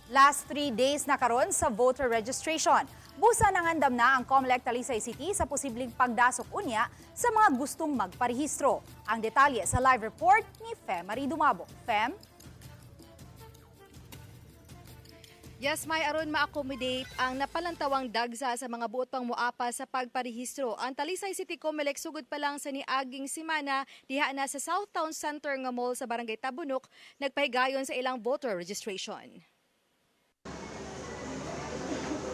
Last 3 days na karon sa voter registration. Busa nangandam na ang COMELEC Talisay City sa posibleng pagdasok unya sa mga gustong magparehistro. Ang detalye sa live report ni Fem Marie Dumabo. Fem? Yes, may aron ma-accommodate ang napalantawang dagsa sa mga buot pang muapa sa pagparehistro. Ang Talisay City Comelec, sugod pa lang sa niaging simana diha na sa South Town Center nga mall sa Barangay Tabunok nagpahigayon sa ilang voter registration.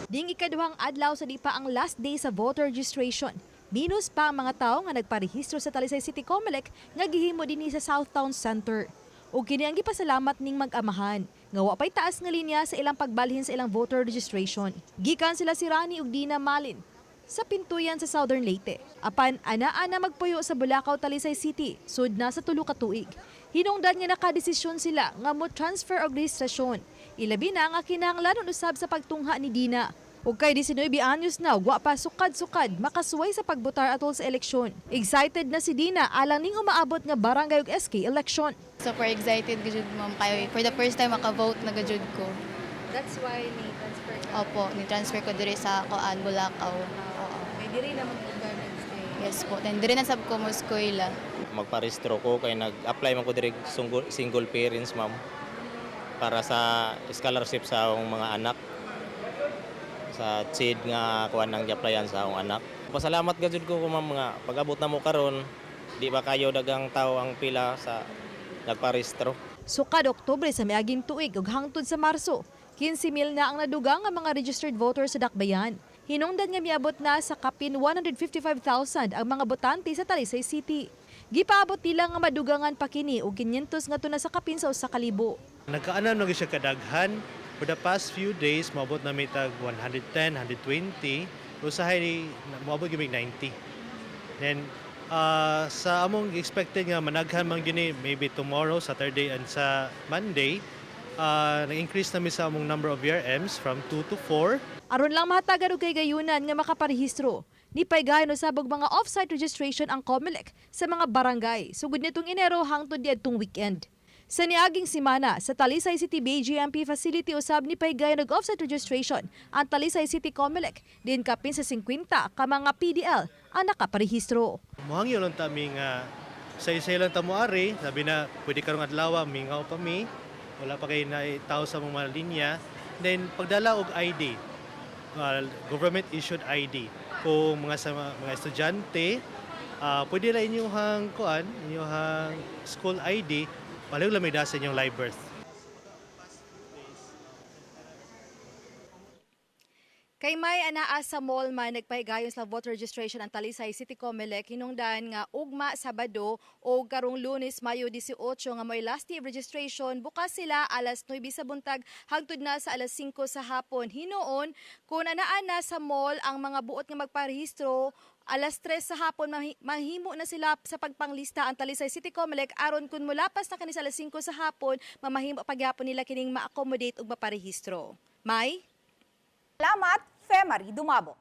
Ding ikaduhang adlaw sa di pa ang last day sa voter registration. Minus pa ang mga tao nga nagparehistro sa Talisay City Comelec nga gihimo dinhi sa South Town Center. Ug kini ang gipasalamat ning mag-amahan nga wa pay taas nga linya sa ilang pagbalhin sa ilang voter registration. Gikan sila si Rani ug Dina Malin sa Pintuyan sa Southern Leyte. Apan ana-ana magpuyo sa Bulacau, Talisay City, sud na sa 3 ka tuig. Hinungdan nga nakadesisyon sila nga mo transfer og rehistrasyon. Ilabi na nga kinahanglan usab sa pagtungha ni Dina. Ug kay 19 anyos na ug wa pa sukad-sukad makasuway sa pagbotar atol sa eleksyon. Excited na si Dina alang ning umaabot nga barangay ug SK election. Super excited gud, ma'am, kayo. For the first time maka-vote na gud ko. That's why ni transfer ka. Opo, ni transfer ko diri sa kuan, Bulacau. Oo. Kay diri naman ka nag-stay. Yes po. Then diri na sab ko mo eskwela. Magparehistro ko kay nag-apply man ko diri single, single parents, ma'am, para sa scholarship sa akong mga anak sa CHED nga kuan nang gi-applyan sa akong anak. Pasalamat ka jud ko, ma'am, nga pag-abot na mo karon di ba kayo dagang tao ang pila sa nagparehistro. Sukad Oktubre sa miaging tuig ug hangtod sa Marso, 15,000 na ang nadugang nga mga registered voters sa Dakbayan. Hinungdan nga miabot na sa kapin 155,000 ang mga botante sa Talisay City. Gipaabot nila nga madugangan pa kini og 500 ngadto na sa kapin sa 1,000. Nagkaanam na gyud siya kadaghan. For the past few days, moabot na mi tag 110, 120. Usahay moabot gyud mig 90. Then sa among expected nga managhan man gini maybe tomorrow, Saturday and sa Monday, nag-increase na mi sa among number of VRMs from 2 to 4. Aron lang mahatagan og kagayunan nga makaparehistro, nipaygayon usab og mga off-site registration ang COMELEC sa mga barangay sugod nitong Enero hangtod diadtong weekend. Sa niaging simana, sa Talisay City BGMP facility usab nipaygayon og off-site registration ang Talisay City COMELEC din kapin sa 50 ka mga PDL ang nakaparehistro. Muhangyo lang ta mi nga sa lang ta mo ari, sabi na pwede karong adlaw, mingaw pa mi. Wala pa kay na tao sa mga linya. Then pagdala og ID, government issued ID. Kung mga sa mga estudyante, pwede ra inyong kuan, inyong school ID, palihog lang may sa inyong live birth. Kay may anaa sa mall man nagpahigayon sa voter registration ang Talisay City Comelec, hinungdan nga ugma Sabado o karong Lunes, Mayo 18, nga may last day of registration, bukas sila alas 9 sa buntag hangtod na sa alas 5 sa hapon. Hinuon kung anaa na sa mall ang mga buot nga magparehistro, alas 3 sa hapon mahimo na sila sa pagpanglista ang Talisay City Comelec aron kun mulapas na kani sa alas 5 sa hapon, mamahimo pagyapon nila kining ma-accommodate ug maparehistro. May Salamat, Fem Marie Dumabo.